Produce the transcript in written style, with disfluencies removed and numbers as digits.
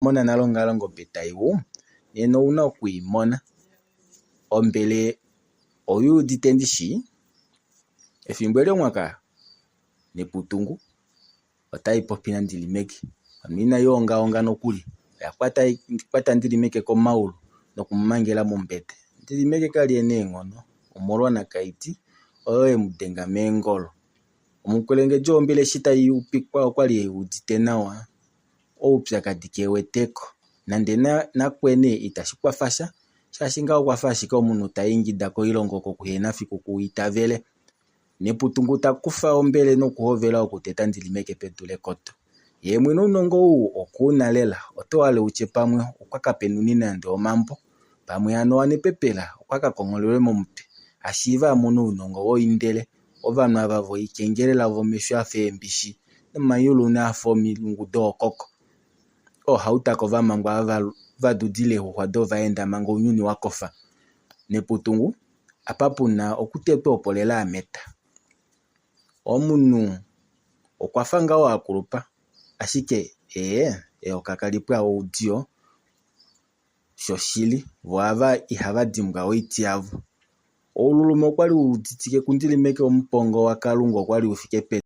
mona nale ongalangobe tai wu, nena ouna oku i mona. Ombele oyuudite ndishi? Efimbo eli omwaka Neputungu otai popi naNdilimeke. Hano inai ongaonga nokuli, oya kwata Ndilimeke komaulu nokumumangela mombete. Ndilimeke kali ena eenghono omolwa nakaidi oyo yemu denga meengolo. Omukwelengedjo wombele eshi tai upikwa okwali e udite nawa, oupyakadi ke weteko. Nande nakwene itashi kwafa sha shaashi ngaho okwafa ashike omunhu ta ingida koilongo oko kuhena fiku ku itavele. Neputungu ta kufa ombele nokuhovela okuteta Ndilimeke pedu lekoto. Yee mwene ounongo ou okuuna lela, oto hale utye pamwe okwa ka penuni nande omambo, pamwe hano wanepepela okwa ka kongholelwe momutwe a shiive a mone ounongo woindele, ovanhu ava voikengelela vomesho afa eembishi nomanyuluna afa omilungu dookoko. Oohautako va mangwa ava va dudila eexuxwa dovaenda manga ounyuni wa kofa. Neputungu apa puna okutetwa opo lela a meta. Omunhu okwa fa ngaho a kulupa ashike ee eyoka kali pwa oudiyo shoshili vo ava ihava dimbwa oiti yavo. Oululume okwali u uditike kuNdilimeke omupongo waKalunga okwali u fike peni.